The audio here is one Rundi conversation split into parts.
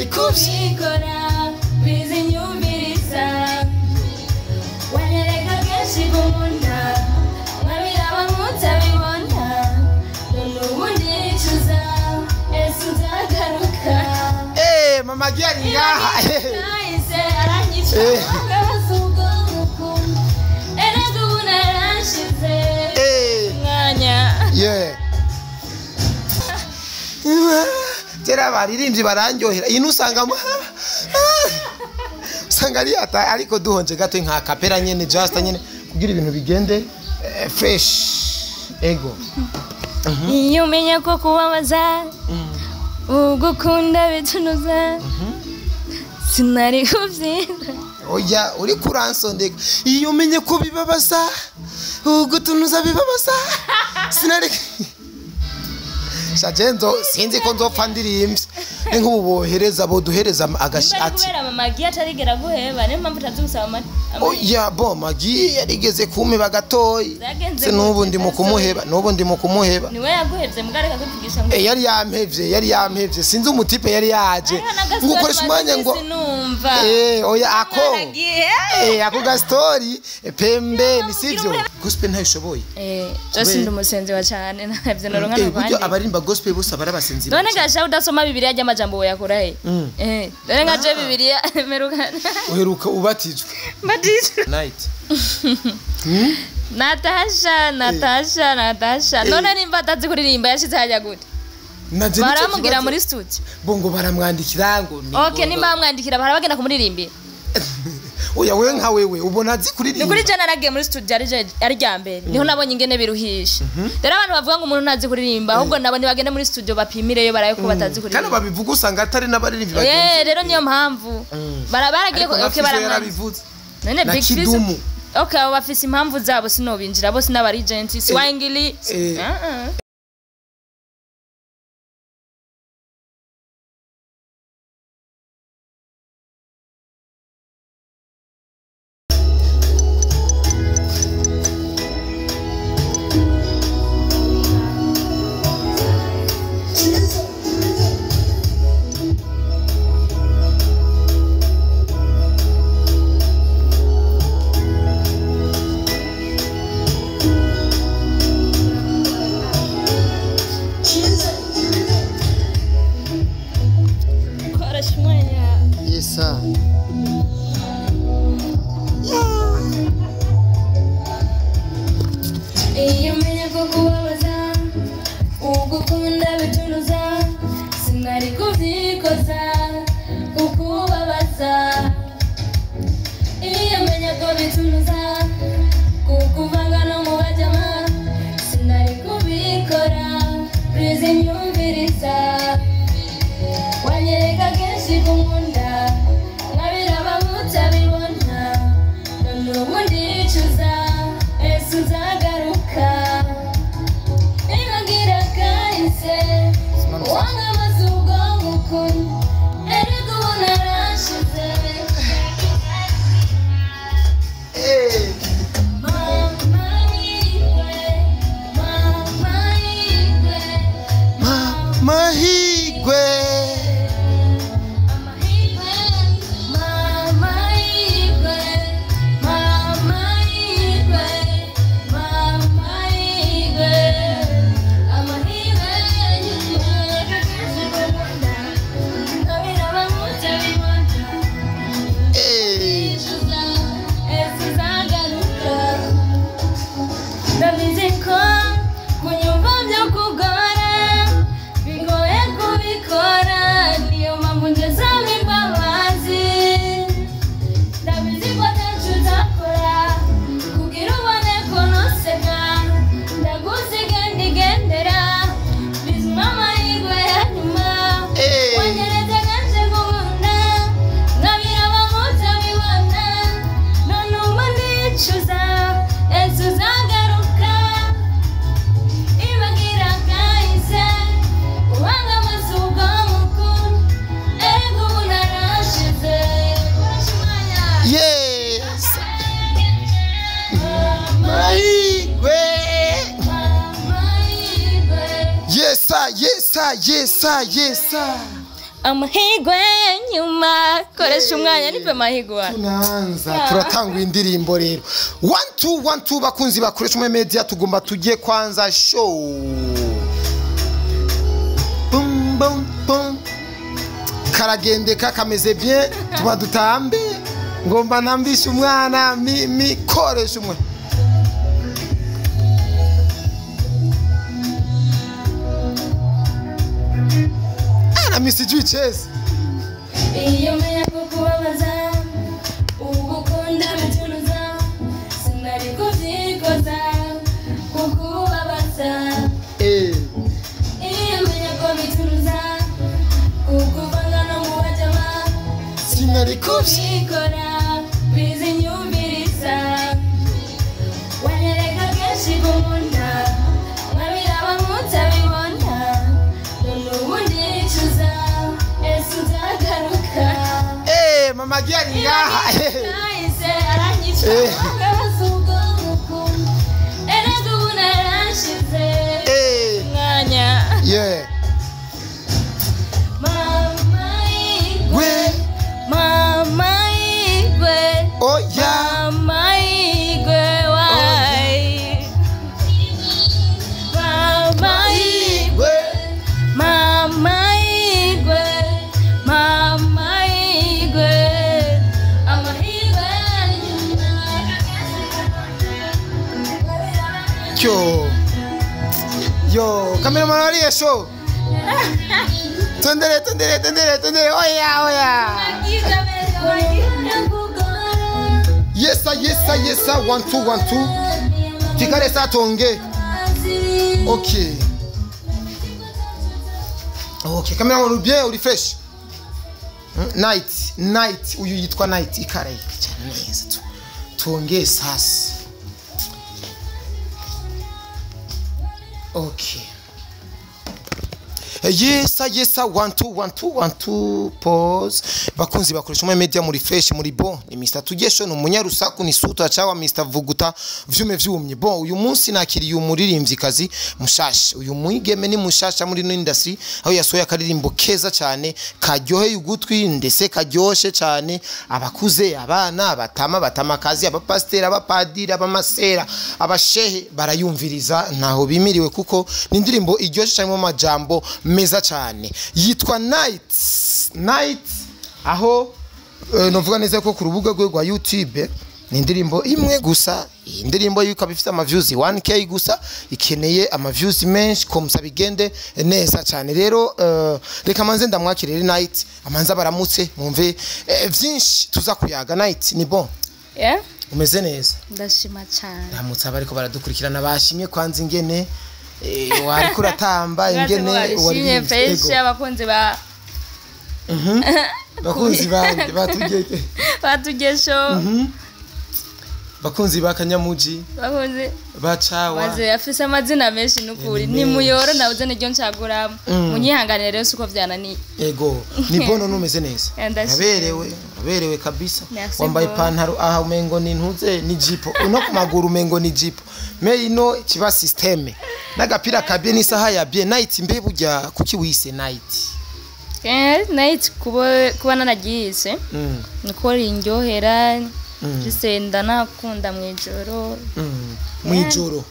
Kubikora bizinyumviriza wanyereka kenshi kumunda nkabiraba nkutabibona none ubu ndicuza ese uzagaruka. Mama Giyari ngaha. Nahise aranyica ubwo mukunda erega ubu narashize umwanya. Yeah. Tera abaririmbyi barandyohera iyi nusanga usanga ari ata ariko duhonje gato nka kapera nyene just nyene kugira ibintu bigende fresh ego. Iyo umenya ko kubabaza ugukunda bitunuza sinari kubyiga. Oya uri kuransondeka. Iyo umenye ko bibabaza ugutunuza bibabaza sinari Shajenzo sinzi ko nzopfa ndirimbye ni nk'ubu bohereza boduhereza agashi ati kubera mama Giya atarigera guheba niyo mpamvu utazi gusaba. Oya bo Magi yarigeze kumeba gatoyi se n'ubu ndi mu kumuheba n'ubu ndi mu kumuheba. Niwe yaguhevye mugareka kuvugisha ngo yari yampevye sinzi umutipe yari yaje ngo ukoresha umwanya ngo oya ako ako ga story pembe ni sivyo gospel ntayishoboye. Just ndi umusenzi wa cyane ntabyo noronka no kwandi. Buryo abarimba gospel bose barabasenzi. None gasha udasoma Bibiliya ry'amajambo yakora he? None ngaje Bibiliya meruka uheruka ubatijwe. Batijwe. Night. Natasha. None nimba atazi kuririmba yashize hajya gute? Baramubwira muri studio. Bongo baramwandikira ngo ni. Okay nimba bamwandikira barabagenda kumuririmbira. Oya wewe nka wewe ubona azi kuririmba. Ni kuri jana naragiye muri studio ari rya mbere. Niho nabonye ingene biruhisha. Rero abantu bavuga ngo umuntu ntazi kuririmba ahubwo nabo nibagende muri studio bapimireyo baraye ko batazi kuririmba. Kandi babivuga usanga atari n'abaririmbyi bagenzi. Rero niyo mpamvu. Barabaragiye okay baramwandikira. None Big Fizzo. Okay abo bafise impamvu zabo sinobinjira bose n'abari agent siwangili. Iyo umenya ko kubabaza ugukunda bitunuza sinari kubyikoza kukubabaza. Iyo umenya ko bitunuza kukuvanga no mu bajama sinari kubikora bizinyumviriza wanyereka kenshi kumunda nkabiraba nkutabibona none ubu ndicuza ese uzagaruka nibagira kahise wanga amazuba ngukunda erega ubu narashize. Mahigwe Yes sir, yes sir, yes sir. Amahirwe nyuma, koresha umwanya, nipe amahirwe. Tunanza turatanga indirimbo rero. 1 2 1 2, bakunzi bakoresha umwe media, tugomba tujye kwanza show. Bum bum bum, karagendeka kameze bien, tuba dutambe, ngomba nambishe umwana mi koresha umwe. Ana misi sijui chezi. Iyo menya kukubabaza, ugukunda bitunuza, sinari kuvyikoza kukubabaza. Iyo menya ko bitunuza kukuvanga no mu bajama, Sinari kubyi kubikora bizinyumviriza. Wanyereka kenshi kumunda, nkabiraba nkutabibona, none ubu ndicuza, ese uzagaruka? Mama Giari ngaha. Nahise aranyica. Ubwo erega ubu narashize. Umwanya. Mama igwe. We. Mama igwe. Oya. Mama igwe wai. Mama igwe. We. Mama igwe. Mama igwe. Amahirwe nyuma. Yo. Yo, cameraman ariye show. Tendere, tendere, tendere, tendere. Oya, oya. Yesa, yesa, yesa. 1 2 1 2. Tikare sa tonge. Okay. Okay, cameraman bien, uri fresh. Night, night, uyu yitwa Night ikare cyane neza tu. Tuongee sasa. Okay. Yesa yesa 1 2 1 2 1 2 pause. Bakunzi bakoresha umwe media, muri fresh, muri bon. Ni Mr Tugesho, ni umunyarusaku, ni suta chawa Mr Vuguta vyume vyumye. Bon, uyu munsi nakiriye umuririmvyikazi mushasha. Uyu mwigeme ni mushasha muri no industry, aho yasohoye akaririmbo keza cyane karyoheye ugutwi ndetse karyoshe cyane, abakuze, abana, abatama, batamakazi, abapasteri, abapadiri, abamasera, abashehe barayumviriza ntaho bimiriwe, kuko ni indirimbo iryoshe cyane mu majambo meza cyane. Yitwa Night Night, aho novuga neza ko ku rubuga rwe rwa YouTube ni indirimbo imwe gusa. Iyi ndirimbo yuko ifite ama views 1K gusa, ikeneye ama views menshi komsa bigende neza cyane. Rero reka manze ndamwakire Night, amanza baramutse mwumve vyinshi tuza kuyaga. Night, ni bon? Yeah. Umeze neza? Ndashima cyane. Ndamutse abariko baradukurikirana, bashimye kwanza ingene wariko uratamba, ingene warishimye waririmbye. Fresh. Ego. Abakunzi ba Bakunzi bande batugeke? Batugesho. Bakunzi ba Kanyamuji. Bakunzi bacawa. Maze afise amazina menshi nukuri. Ni ni muyoro menshi. Nabuze niryo ncaguramo, munyihanganire rero suko vyananiye. Ego, ni bono, numeze neza? Ndashimye. Aberewe, aberewe kabisa. Merci Wambaye beaucoup. ipantaro aha umengo ni ntuze ni jipo, uno ku maguru umengo ni jipo, me ino kiba systeme n'agapira kabye n'isaha ya bien. Night, mbe burya kuki wise Night? Night kuba naragiyise niko rinryohera, jise ndanakunda mw'ijoro. Mwijoro?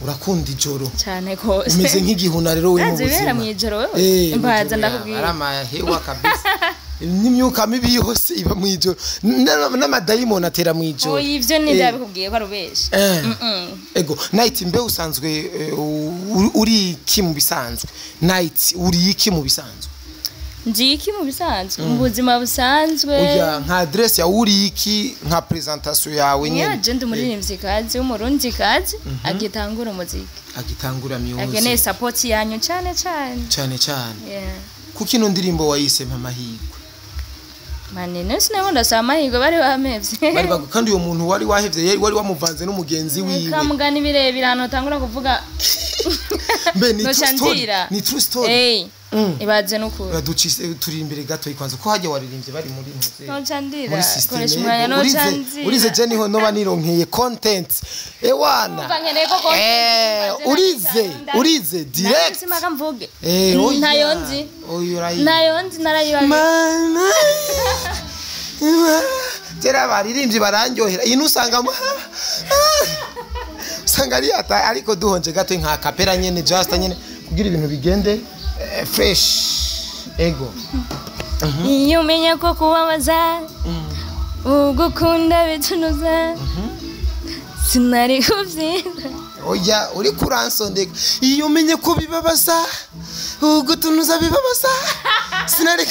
Urakunda ijoro? Cyane gose. Umeze nk'igihuna rero we mu Urazi ibibera buzima. mw'ijoro wewe? Mbaza. Mw'ijoro Ndakubwira. ari amahewa kabisa, n'imyuka mibi yose iba mwijoro, n'amadayimoni atera mwijoro. Oya, ivyo ni ndabikubwiye ko ari ubeshi. Ego, Night, mbe usanzwe uri iki mu bisanzwe? Night, uri iki mu bisanzwe? Ndi iki mu bisanzwe, mu buzima busanzwe? Oya, nka adresse ya uri iki, nka presentation yawe nyene. Nyaje ndi umuririmvyikazi w'umurundikazi agitangura umuziki, Agitangura music. akeneye support yanyu cyane cyane. Cyane cyane. Yeah. Kuko ino ndirimbo wayise Amahirwe? Manene sinabona, ndasaba amahirwe, bari bampevye. Bari kandi uyo muntu wari wahevye yari wari wamuvanze n'umugenzi wiwe. Kamugani birebire ahantu utangura kuvuga. Mbe ni Noca true story? ndira. Ni true story? Eh. Ibaze n'ukuri. Ducise turi imbere gato ikwanza ko hajya waririmbye bari muri ntuze. Noca ndira. Muri system. Koresha umwanya noca ndira. Urize je niho noba nironkeye content. Ewana. Umva nkeneye ko content. Urize, urize direct. Simaka mvuge. Oya. Ntayo nzi. Oya urayi. Ntayo nzi narayibagiwe. Mana. Tera baririmbyi barandyohera. Iyi nusanga usanga ari ata ariko duhonje gato nka kapera nyene just nyene kugira ibintu bigende fresh. Ego. Iyo umenya ko kubabaza ugukunda bitunuza sinari kubyiza. Oya uri kuransondeka. Iyo umenye ko bibabaza ugutunuza bibabaza sinari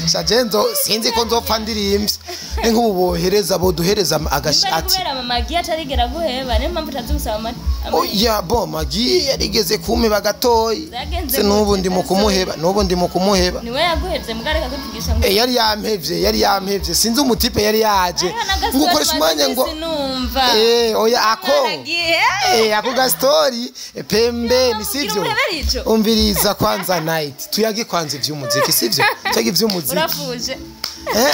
Shajenzo sinzi ko nzopfa ndirimbye. Ni nk'ubu bohereza boduhereza agashi Niba ari ati kubera mama agiye atarigera guheba niyo mpamvu utazi gusaba Oya bo magi yarigeze kumpeba gatoyi. Byagenze Se n'ubu gute? ndi mu kumuheba, n'ubu ndi mu kumuheba. Niwe yaguhevye mugareka kuvugisha ngo Yari yampevye, yari yampevye. Sinzi umutipe yari yaje. Hariho na gastori Ngo ukoresha umwanya ngo numva. Oya ako. Ako gastori pembe ni sivyo. Umuhebera ico? Umviriza kwanza night. Tuyage kwanza ivy'umuziki sivyo? Tuyage ivy'umuziki. Urafuje.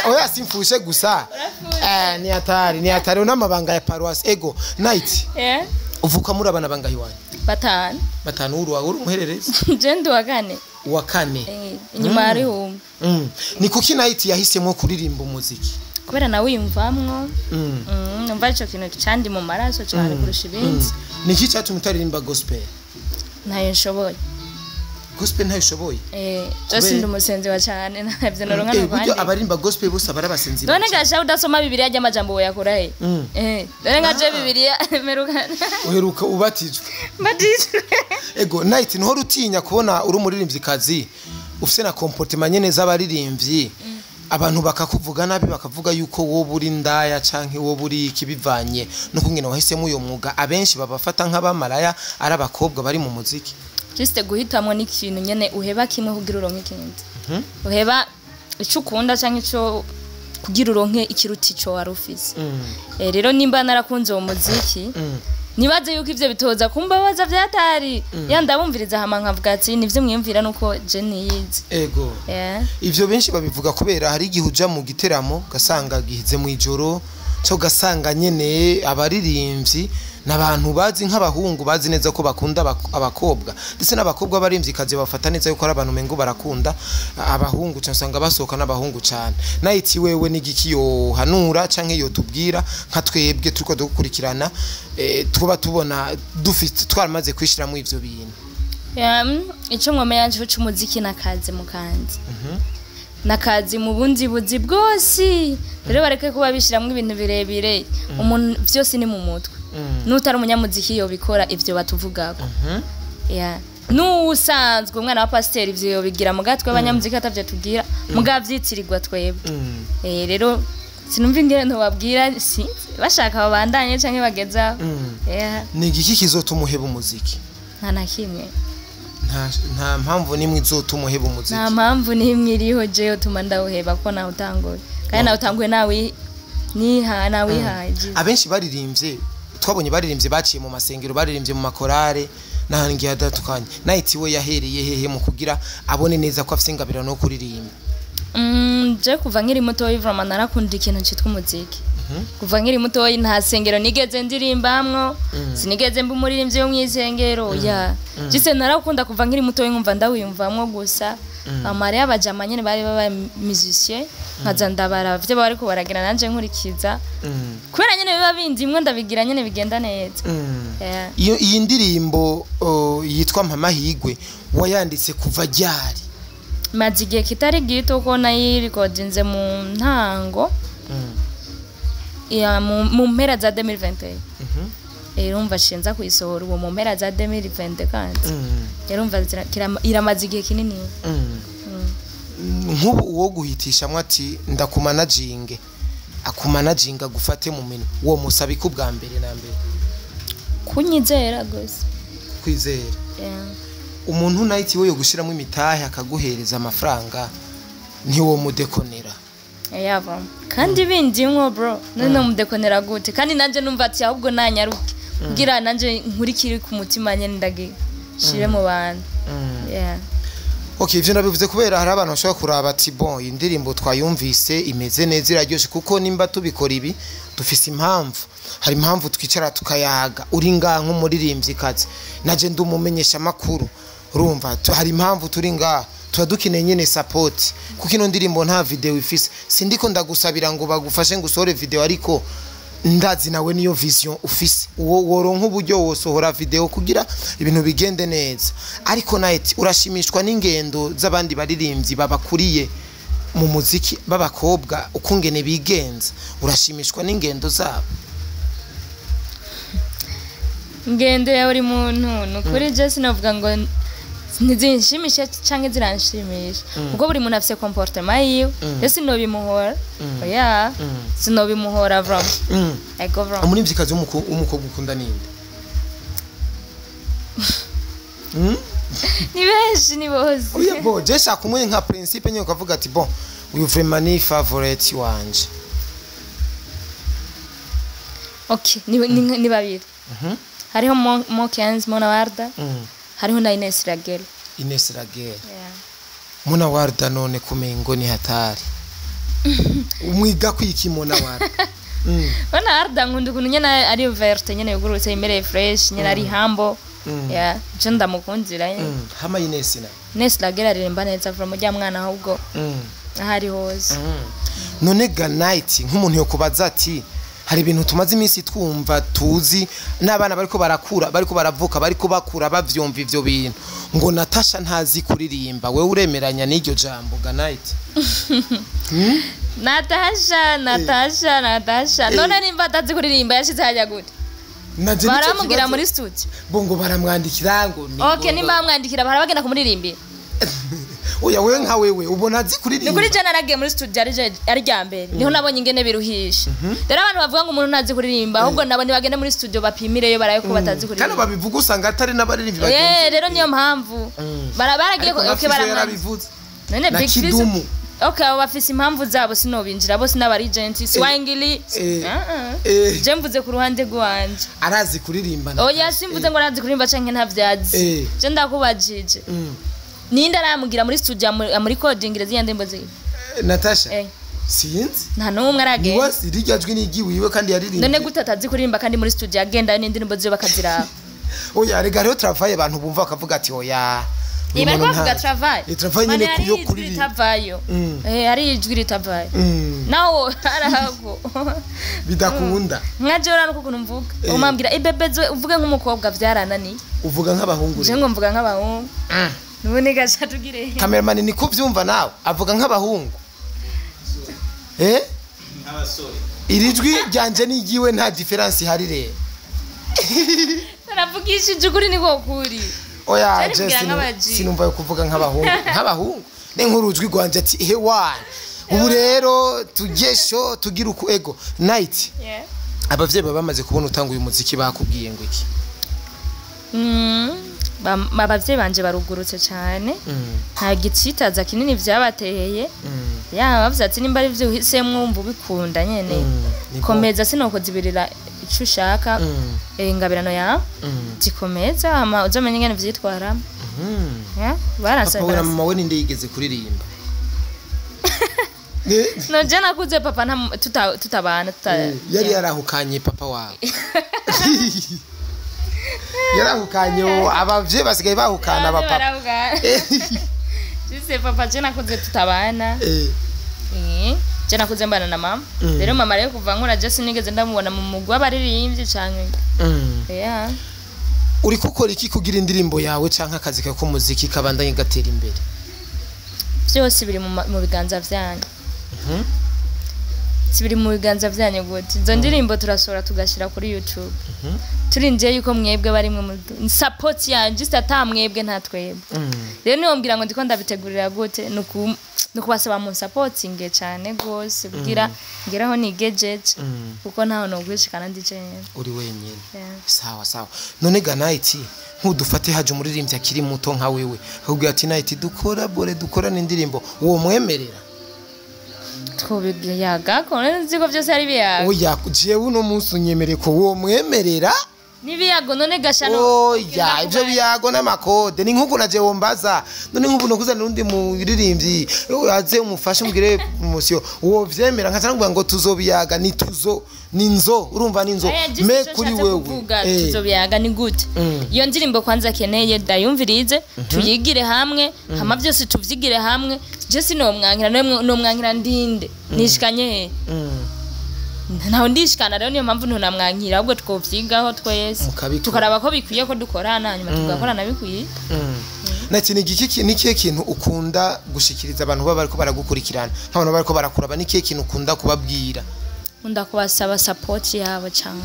Oya simfushe gusa. Urafuje. Ni hatari, ni hatari unamabanga ya paroisse. Ego night. Uvuka muri abana bangahe iwanyu? 5. 5 uri uri umuhererezi? Je ndi wa kane. Wa kane. Inyuma hari umwe. Ni kuki night yahisemo kuririmba umuziki? Kubera nawe wiyumvamwo. Numva ico kintu candi mu maraso cyane kurusha ibindi. Ni iki cyatumye utaririmba gospel? Ntayo nshoboye. Gospel ntayo ushoboye? Jose ndi umusenzi wa cyane ntavyo noronka no Buryo kwandika. abaririmba gospel bose abari abasenzi. None gasha udasoma Bibiliya ry'amajambo woyakura he? None nka je Bibiliya meruka. Uheruka ubatijwe. Mbatijwe. Ego night niho rutinya kubona uri umuririmvyikazi ufise na comportement nyene z'abaririmbyi. Abantu bakakuvuga nabi bakavuga yuko wowe uri ndaya canke wowe uri iki bivanye no kungena wahisemo uyo mwuga abenshi babafata nk'abamaraya ari abakobwa bari mu muziki. Juste guhitamwo n'ikintu nyene uheba kimwe kugira uronke ikindi. Uheba ico ukunda canke ico kugira uronke ikiruta ico wari ufise. Rero nimba narakunze uwo muziki nibaze yuko ivyo bitoza kumbabaza vyatari ya ndabumviriza hama nkavuga ati nivyo mwiyumvira nuko je niyizi. Ego. Ivyo benshi babivuga kubera hari igihe uja mu giteramo ugasanga gihize mu ijoro cyo ugasanga nyene abaririmbyi n'abantu bazi nk'abahungu bazi neza ko bakunda abakobwa ndetse n'abakobwa barimvyikazi bafata neza yuko ari abantu mengo barakunda abahungu cyane usanga basohoka n'abahungu cyane. Night wewe n'igiki yohanura canke yotubwira nka twebwe turiko dukurikirana tuba tubona dufite twaramaze kwishiramo ivyo bintu. Ico mwomenya nje c'umuziki nakazi mukanzi. Nakazi mu bundi buzi bwose. Rero bareke kuba bishiramwe ibintu birebire. Umuntu vyose ni mu mutwe. Nutari umunyamuziki yobikora ivyo batuvugako. N'usanzwe umwana wa pasiteri ivyo yobigira muga twe abanyamuziki atavyo tubwira muga vyitirirwa twebwe. Rero sinumva ingene ntobabwira sinzi bashaka babandanye canke bagezaho. Ni igiki kizotuma uheba umuziki? Nta na kimwe. Nta mpamvu nimwe izotuma uheba umuziki. Nta mpamvu nimwe iriho je yotuma ndawuheba kuko nawutanguye. Kandi nawutanguye nawe niha nawihaye. Abenshi baririmbye twabonye baririmbye baciye mu masengero baririmbye mu makorare n'ahantu hadatandukanye. Night we yahereye hehe mu kugira abone neza ko afise ingabirano no kuririmba? Je kuva nkiri mutoyi vraiment narakunda ikintu citwa umuziki. Kuva nkiri mutoyi nta sengero nigeze ndirimbamwo, sinigeze mba umuririmbyi wo mw'isengero. Jise narakunda kuva nkiri mutoyi nkumva ndawiyumvamwo gusa. Amare y'abajama nyene bari baba musicien nkaza ndabara ivyo bariko baragira nanje nkurikiza. Kubera nyene biba bindimwe ndabigira nyene bigenda neza. Iyo iyi ndirimbo yitwa Mama Higwe wayanditse kuva ryari? Maze igihe kitari gito ko nayirekodinze mu ntango. Mu mpera za 2021. Urumva nshinza kuyisohora uwo mu mpera za 2020 kandi. Urumva iramaze igihe kinini. Nk'ubu uwo guhitishamwe ati ndakumanajinge akumanajinga gufate mu minwe uwo musaba iki ubwa mbere na mbere? Kunyizera gose. Kwizera. Umuntu Night we yo gushiramo imitahe akaguhereza amafaranga ntiwo mudekonera. Yava. Kandi bindimwo bro. None mudekonera gute? Kandi nanje numva ati ahubwo nanyaruke. Kugira nanje nkurikire ku mutima nyene ndagi shire mu bantu. Yeah. Okay, ivyo nabivuze kubera hari abantu bashobora kuraba ati bon, iyi ndirimbo twayumvise imeze neza, iraryoshe, kuko nimba tubikora ibi dufise impamvu, hari impamvu twicara tukayaga. Uri ngaha nk'umuririmvyikazi, naje ndi umumenyesha makuru, urumva hari impamvu turi ngaha, tuba dukeneye nyene support, kuko ino ndirimbo nta video ifise. Sindiko ndagusabira ngo bagufashe ngo usohore video, ariko ndazi nawe niyo vision ufise, uwo woronka uburyo wosohora video kugira ibintu bigende neza. Ariko Night, urashimishwa n'ingendo z'abandi baririmbyi babakuriye mu muziki b'abakobwa, ukungene bigenza? Urashimishwa n'ingendo zabo? Ingendo ya buri muntu, ni ukuri je sinavuga ngo ntizinshimishe canke ziranshimisha, kuko buri muntu afise comportement yiwe. Rero sinobimuhora, oya, sinobimuhora vraiment. Ego vraiment. Umuririmvyikazi w'umukobwa ukunda ninde? Ni benshi, ni bose. Oya, bo je shaka umwe nka principe nyine ukavuga ati bon, uyu vraiment ni favorite wanje. Okay, ni babiri. Hariho Mo Kenz, Mona Warda, hariho na Ines Ragel. Ines Raguel. Yeah. Mona Warda none kumengo ni hatari, umwiga kwiki Mona Warda? Mona Warda nkunda ukuntu nyene ari verte nyene, yugurutse, imereye fresh nyene, ari humble. Yeah, je ndamukundira nyene. Hama Ines na Ines Ragel aririmba neza from ujya mwana, ahubwo aho ari hose. None ga Night, nk'umuntu yokubaza ati hari ibintu tumaze iminsi twumva, tuzi n'abana bariko barakura, bariko baravuka, bariko bakura bavyumva ivyo bintu, ngo Natasha ntazi kuririmba, wewe uremeranya n'iryo jambo ga Night? Natasha, Natasha, Natasha none nimba atazi kuririmba yashize hajya gute? Naje nico Baramubwira kibazo. muri studio? Bo ngo baramwandikira ngo ni Okay, nimba bamwandikira, barabagenda kumuririmbira. Oya, wewe nka wewe ubona azi Ni kuririmba? kuri jana naragiye muri studio ari rya mbere, niho nabonye ingene biruhisha. Rero abantu bavuga ngo umuntu ntazi kuririmba, ahubwo nabo nibagende muri studio bapimireyo barabe ko batazi Kandi kuririmba. babivuga usanga atari n'abaririmbyi bagenzi. Eh, rero niyo mpamvu baragiye Ariko nka okay, Fizzo baramwandikira. yarabivuze None na Big Fizzo. Kidumu. Okay, abo bafise impamvu zabo, sinobinjira bose n'abarigenti swangili. Je mvuze ku ruhande rwanje. Arazi kuririmba na Oya, simvuze ngo arazi kuririmba canke ntavyazi. Je ndakubajije, ninde aramugira muri studio amurikodingira ziriya ndirimbo ziwe? Natasha? Eh. Sinzi. Nta n'umwe aragenda. Niwe rirya jwi nigiwiwe kandi yaririmbye. None gute atazi kuririmba kandi muri studio agenda n'indirimbo ziwe bakaziraba? Oya, rega rero travail abantu bumva bakavuga ati oya, uyu Iba muntu bavuga ntazi. travail. Travail nyene Mane, hari yo ijwi kuririmba. ritavayo. Eh, hari ijwi ritavayo. Nawo harahago. Bidakunda. Nka jewe nuko ukuntu mvuga, umambwira ibebezo uvuge nk'umukobwa, vyarananiye. Uvuga nk'abahungu Je rero. ngo mvuga nk'abahungu none gaca tugire. Cameraman, niko vyumva nawe, avuga nk'abahungu, eh? Nk'abasore. Iri jwi ryanje n'igiwe nta difference ihari rero. Naravugishije ukuri, niko kuri. Oya. Cyari Je kugira nk'abaji. sinumva yo kuvuga nk'abahungu, nk'abahungu ne nk'urujwi rwanje ati he wana, ubu rero tugesho tugira uku ego Night. Yeah. Abavyeyi baba bamaze kubona utanga uyu muziki, bakubwiye ngo iki? Abavyeyi banje barugurutse cyane, nta gitsitaza kinini vyabateye. Ya, bavuze ati nimba ari ivyo uhisemwo, wumva ubikunda nyene, Niko. komeza, sinokozibirira ico ushaka. Ingabirano yawe zikomeza, hama uzamenye ingene vyitwaramo. Yeah, Papa baransaba. we na mama we ninde yigeze kuririmba? No, je nakuze papa tutabana tuta. Yari yarahukanye, papa wawe yarahukanye, uwo abavyeyi basigaye bahukana abapapa. Jise papa, je nakuze tutabana. Je nakuze mbana na mama. Rero mama rero kuva nkura je sinigeze ndamubona mu mugwi w'abaririmbyi canke yeah. Uriko ukora iki kugira indirimbo yawe canke akazi kawe k'umuziki kabandanye gatera imbere? Byose biri mu biganza vyanyu. Si biri mu biganza vyanyu gute? Izo ndirimbo turasohora tugashyira kuri YouTube, turindiye yuko mwebwe barimwe mu support yanje. Ata mwebwe nta twebwe. Rero niyo mbwira ngo ndiko ndabitegurira gute, ni ukubasaba mu supportinge cyane gose kugira ngeraho nigejeje, kuko ntaho nokwishikana ndi jenyine. Uri wenyine? Yeah. Sawa sawa. None ga Night, nk'udufate haje umuririmbyi akiri muto nka wewe akubwira ati Night, dukora bore dukorane indirimbo, uwo mwemerera? Twobiyaga ko nzi ko byose ari biyaga. Oya, jewe uno munsi unyemereye ko uwo mwemerera. N'ibiyago none gashano. Oya, ivyo biyago n'amakode ni nk'uko naje wombaza none nk'ubu nokuzanira undi muririmbyi aze umufashe mugire promotion, wovyemera? Nkaca nakubwira ngo tuzobiyaga, ni tuzo, ni nzo, urumva, ni nzo. Aya, just Me ico kuri nshatse wewe kuvuga, tuzobiyaga ni gute? Iyo ndirimbo kwanza akeneye ndayumvirize, tuyigire hamwe, hama byose tuvyigire hamwe. Je sinomwankira, nomwankira ndinde nishikanye he? Ntaho ndishikana. Rero niyo mpamvu ntunamwankira, ahubwo twovyigaho twese, Mukabikora. tukaraba ko bikwiye ko dukorana, hanyuma tugakorana bikwiye. Na kintu igiki, ni kihe kintu ukunda gushikiriza abantu baba bariko baragukurikirana, nk'abantu baba bariko barakuraba? Ni kihe kintu ukunda kubabwira? Nkunda kubasaba support yabo cyane.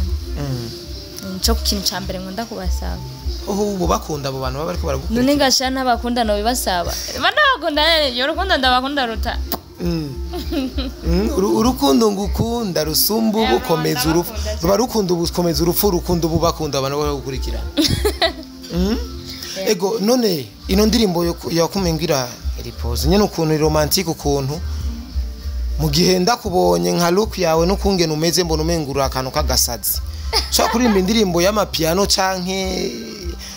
Nico kintu ca mbere nkunda kubasaba. Oh, ubu bakunda abo bantu baba bariko baragukurikirana? None ngasha ntabakunda nobibasaba? Ndabakunda, yo rukundo ndabakunda ruta. Urukundo ngukunda rusumba ubukomeza urupfu. Ndabakunda. Ruba rukunda ubukomeza urupfu, urukundo ubu bakunda abantu baragukurikirana. Ego, none ino ndirimbo yakumengira ripoze nyene ukuntu iri romantique, ukuntu mu gihe ndakubonye nka look yawe n'ukungene umeze, mbona umengura akantu k'agasazi. Ushobora kuririmba indirimbo y'amapiano canke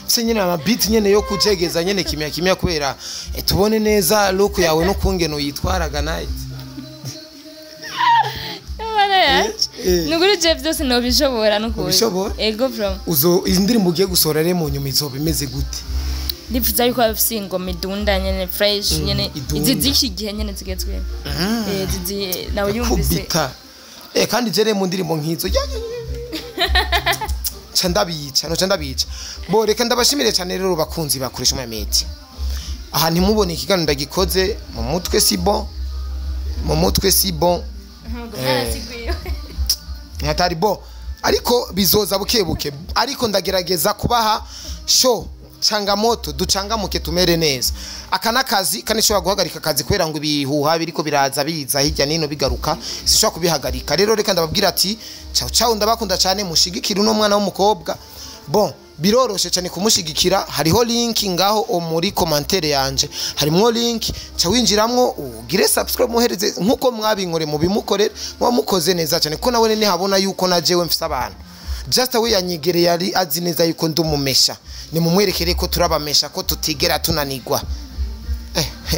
se nyene ama beat nyene yo kujegeza nyene kimya kimya, kubera tubone neza look yawe n'ukungene uyitwaraga night. Abana yacu. Nukuri je byose nobishobora nukuri. Ubishobora? Ego from. Uzo indirimbo ugiye gusohora rero mu nyuma izoba imeze gute? Ndifuza yuko bafise ingoma idunda nyene, fresh nyene. Idunda. Izi z'iki gihe nyene zigezweho. Zizi nawe yumvise. Kubita kandi jere mu ndirimbo nk'izo ya, ya, ya. Ca ndabica, no ca ndabica. Bo reka ndabashimire cyane rero bakunzi bakoresha ama media. Aha ntimubone ikiganiro ndagikoze mu mutwe, si bon, mu mutwe si bon. Hatari bo, ariko bizoza buke buke, ariko ndagerageza kubaha show changamoto, ducangamuke, tumere neza. Aka nakazi kandi nshobora guhagarika akazi kubera ngo ibihuha biriko biraza biza hirya nino bigaruka, sinshobora kubihagarika. Rero reka ndababwira ati ciao ciao, ndabakunda cyane. Mushigikira uno mwana w'umukobwa. Bon, biroroshe cyane kumushigikira, hariho link ngaho o muri commentaire yanje, harimwo link, ca winjiramwo ugire subscribe, muhereze nkuko mwabinkore, mubimukorere, muba mukoze neza cyane, ko nawe ntihabona yuko na jewe mfise abantu. Just we yanyegereye yari azi neza yuko ndumumesha, nimumwerekere ko turabamesha, ko tutigera tunanigwa.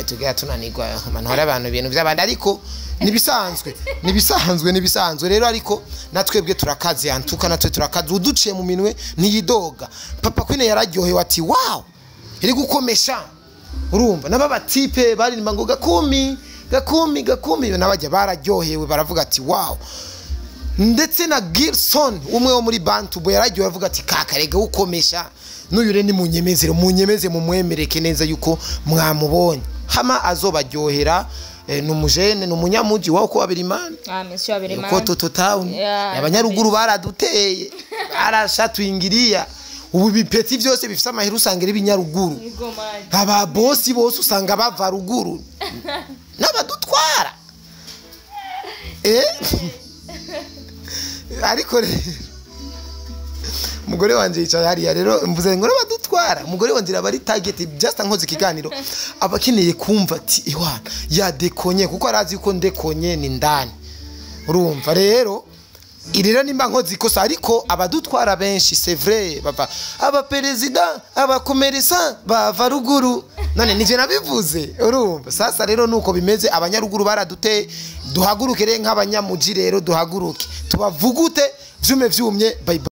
Tugera tunanigwa man, hari abantu ibintu by'abandi, ariko nibisanzwe, nibisanzwe, nibisanzwe rero. Ariko natwebwe turakaze, antuka natwe turakaze, uduciye mu minwe ntiyidoga. Papa Queen yararyohewe ati wow, iri gukomesha. Urumva naba batipe baririmba ngo gakumi gakumi gakumi, nabajya bararyohewe, baravuga ati wow. Ndetse na Gilson umwe wo muri Bantu bo yararyohewe, avuga ati kakarega ukomesha n'uyu rero nimunyemeze, munyemeze, mumwemereke neza yuko mwamubonye hama azobaryohera. Ni umujene, ni umunyamuji wawo ko Wabirimana. Ah, monsieur Wabirimana. Uko toto town. Yeah. Abanyaruguru baraduteye, barashatwingiriya. Ubu ibipeti byose bifise amahera usanga ari ibinyaruguru. Aba bosi bose usanga bava ruguru n'abadutwara. Ariko rero umugore wanje yicaye hariya, rero mvuze ngo n'abadutwara, umugore wanje aba ari target. Just nkoze ikiganiro aba akeneye kumva ati iwana yadekonye, kuko arazi yuko ndekonye ni ndani. Urumva rero irero nimba nkoze ikosa, ariko abadutwara benshi, c'est vrai, bava abaperezida, abakomeresa bava ruguru. None nivyo nabivuze? Urumva sasa rero nuko bimeze, abanyaruguru baraduteye. Duhaguruke rero nk'abanyamuji, rero duhaguruke tubavugute vyume vyumye. Bye bye.